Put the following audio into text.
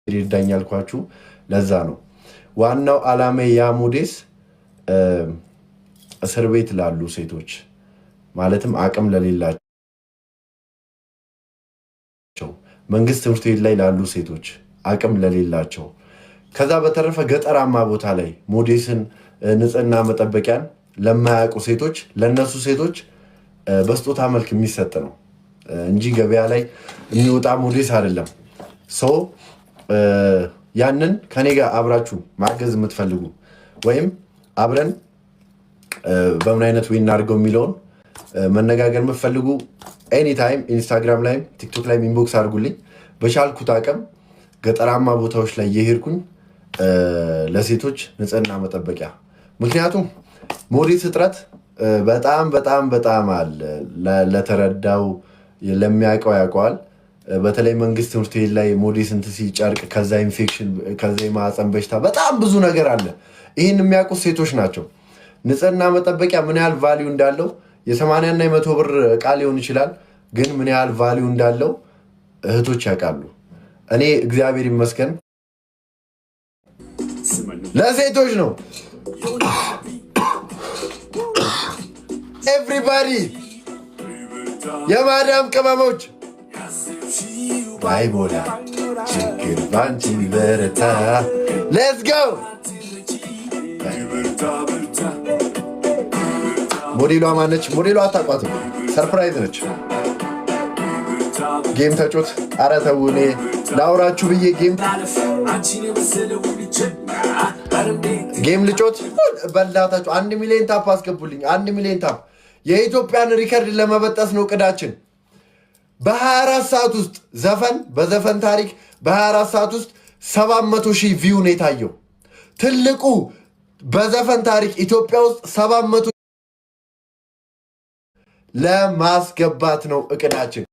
ይርዳኝ ያልኳችሁ ለዛ ነው። ዋናው ዓላማ ያ ሞዴስ እስር ቤት ላሉ ሴቶች፣ ማለትም አቅም ለሌላቸው፣ መንግስት ትምህርት ቤት ላይ ላሉ ሴቶች፣ አቅም ለሌላቸው፣ ከዛ በተረፈ ገጠራማ ቦታ ላይ ሞዴስን፣ ንጽህና መጠበቂያን ለማያውቁ ሴቶች፣ ለእነሱ ሴቶች በስጦታ መልክ የሚሰጥ ነው እንጂ ገበያ ላይ የሚወጣ ሞዴስ አይደለም። So ያንን ከኔ ጋር አብራችሁ ማገዝ የምትፈልጉ ወይም አብረን በምን አይነት way እናድርገው የሚለውን መነጋገር የምትፈልጉ anytime ኢንስታግራም ላይም ቲክቶክ ላይም inbox አድርጉልኝ። በቻልኩት አቅም ገጠራማ ቦታዎች ላይ እየሄድኩኝ ለሴቶች ንጽህና መጠበቂያ፣ ምክንያቱም ሞዴስ እጥረት በጣም በጣም በጣም አለ። ለተረዳው፣ ለሚያውቀው ያውቀዋል። በተለይ መንግስት ትምህርት ቤት ላይ ሞዴስ እንትን ሲል ጨርቅ፣ ከዛ ኢንፌክሽን፣ ከዛ የማህፀን በሽታ፣ በጣም ብዙ ነገር አለ። ይህን የሚያውቁት ሴቶች ናቸው። ንጽህና መጠበቂያ ምን ያህል value እንዳለው፣ የ80ና የ100 ብር እቃ ሊሆን ይችላል፣ ግን ምን ያህል value እንዳለው እህቶች ያውቃሉ። እኔ እግዚአብሔር ይመስገን ለሴቶች ነው። Everybody፣ የማዳም ቅመሞች፣ ባይሞላ ችግር ባንቺ በረታ። Let's go! ሞዴሏ ማነች? ሞዴሏ አታውቋትም። Surprise ነች። Game ተጮት። ኧረ ተው፣ እኔ ላውራችሁ ብዬ game ልጮት። በላታችሁ 1 ሚሊዮን tap አስገቡልኝ። 1 ሚሊዮን tap፣ የኢትዮጵያን record ለመበጠስ ነው እቅዳችን። በ24 ሰዓት ውስጥ ዘፈን፣ በዘፈን ታሪክ በ24 ሰዓት ውስጥ 700 ሺህ view ነው የታየው። ትልቁ በዘፈን ታሪክ ኢትዮጵያ ውስጥ 700 ለማስገባት ነው እቅዳችን።